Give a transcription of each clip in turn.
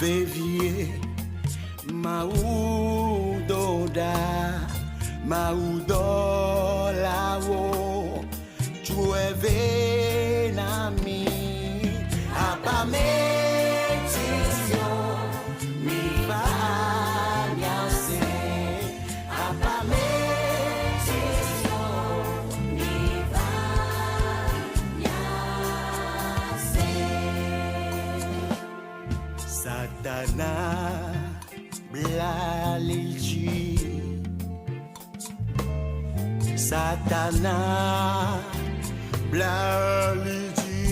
Vevie Mawu do ɖa Mawu dɔlawo Tsɔe vɛ na mi Abametitio miva miase Abametitio miva miase Satana bla li dzi Satana bla li dzi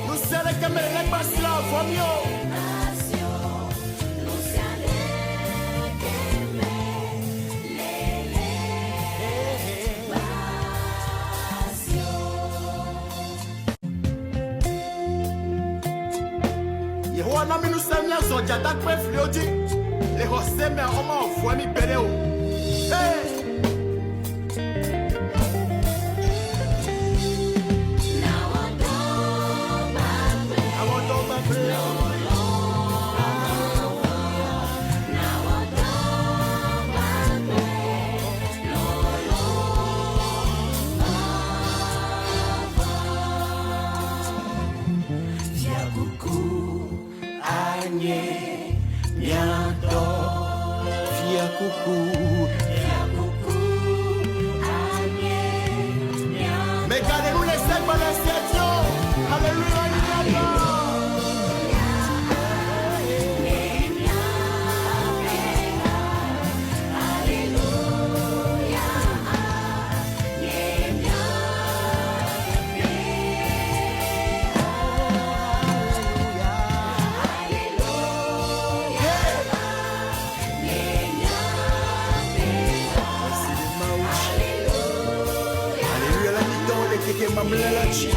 Nusia ɖeke mele legba si la vɔ mi o. Yehowa na mi ŋusẽ míazɔ dzata kple fliwo dzi le xɔse mea womawɔ fu mi gbeɖe o. Hey! Nawɔ dɔ gbagblẽ. Fiakuku anye miatɔ. Fiakuku. Megaɖe nu le segbalẽ sia dzi o. Haleluya nyi miatɔ. Merci de Mawu. Alléluia la mi-temps le keke mamlɛ la dzi.